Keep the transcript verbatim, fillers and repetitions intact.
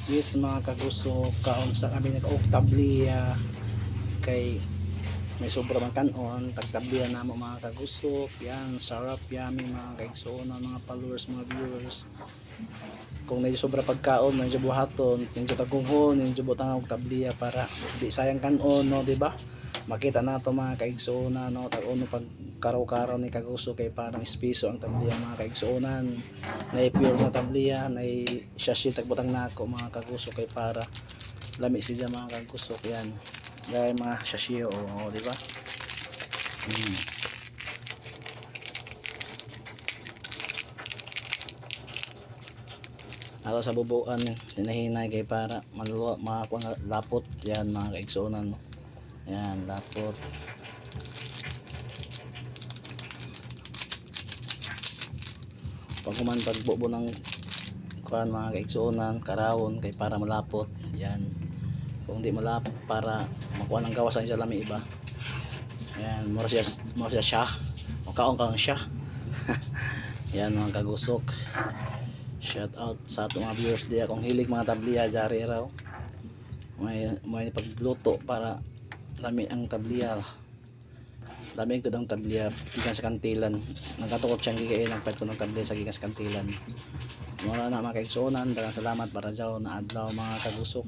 Yes, mga kagusok, kaon sa kami nag-og tabliya kay may sobra man kanon, tagtabliya namo, mga kagusok. Yan, sarap, yummy, mga kaigsuonan, mga followers, mga viewers. Kung medyo sobra pagkaon, medyo buhaton, medyo taguhon, medyo butang og tabliya para di sayang kanon, no, di ba? Makita nato, mga kaigsuonan, no, tag-uno pag karaw-karaw ni kagusok kay parang espeso ang tabliya, mga kaigsuonan. Na pure na tabliya, na sachet tagbutang nako, mga kagusok, kay para lami siya, mga kagusok, yan. Dahil mga sachet, o, o, di ba? Mm. Ato sa bubuan, hinahinay kay para maluwa, makakuha nga lapot. Yan, mga kaigsuonan, no? Yan, lapot. Paghuman, pagbubo ng kuan, mga kaigsuonan, karawon kay para malapot. Yan. Kung di malapot, para makuha ng gawas ang isa lami iba. Yan, mura siya, mura siya siya. Makaon ka lang siya. Yan, mga kagusok. Shout out sa atong mga viewers diya. Kung hilig mga tabliya, jari raw. May, may pagluto para lami ang tabliya. Lami ko ang tabliya gikan sa kantilan. Nagkatukot siyang gigain, nagpait ko ng tabliya sa gikan sa kantilan. Mura na, mga kaigsuonan, daghang salamat para jaw na adlaw, mga kagusok.